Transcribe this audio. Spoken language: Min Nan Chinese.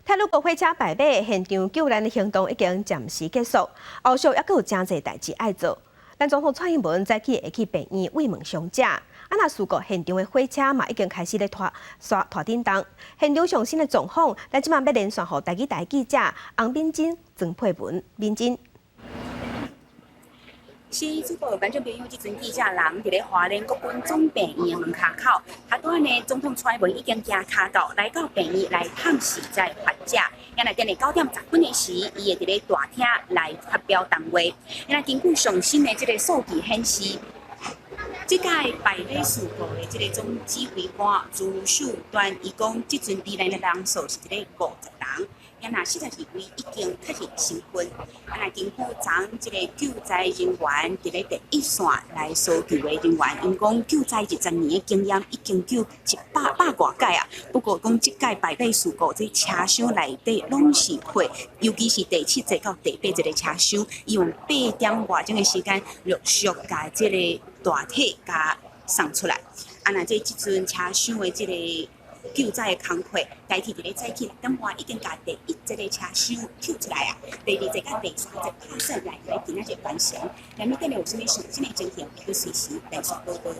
太魯閣火車敗馬現場救難的行動已經暫時結束，後續猶閣有誠濟代誌愛做。咱總統蔡英文早起會去病院慰問傷者，啊若事故現場的火車嘛已經開始咧拖煞拖振動。現場上新的狀況，咱這擺欲連線予台語台記者洪敏珍、曾佩文、敏珍。是，主播觀眾朋友，這陣記者人佇咧花蓮國軍總病院的門跤口，啊，拄仔呢，總統蔡英文已經行跤到來到病院來探視這个患者。啊，若等下9點10分的時，伊會佇咧大廳來發表談話。啊，根據上新的這个數據顯示，這屆敗馬事故的這个總指揮官朱秀端，伊講這陣罹難的人數是佇咧50人。啊，若42位已經確認身份。啊，若根據昨這个救災人員佇咧第一線來搜救的人員，𪜶講救災20年的經驗已經救一百外擺啊。不過講這擺敗馬事故，這車廂內底攏是血，尤其是第七節到第八節的車廂，伊用8點外鐘的時間陸續共這个大體共送出來。啊，若這這陣車廂的這个救災的工課，代替佇咧早起6點外已經共第一節的車廂救出來啊，第二節佮第三節拍算來來今仔日完成。那麼等下有啥物上新的情形，會隨時連續報道。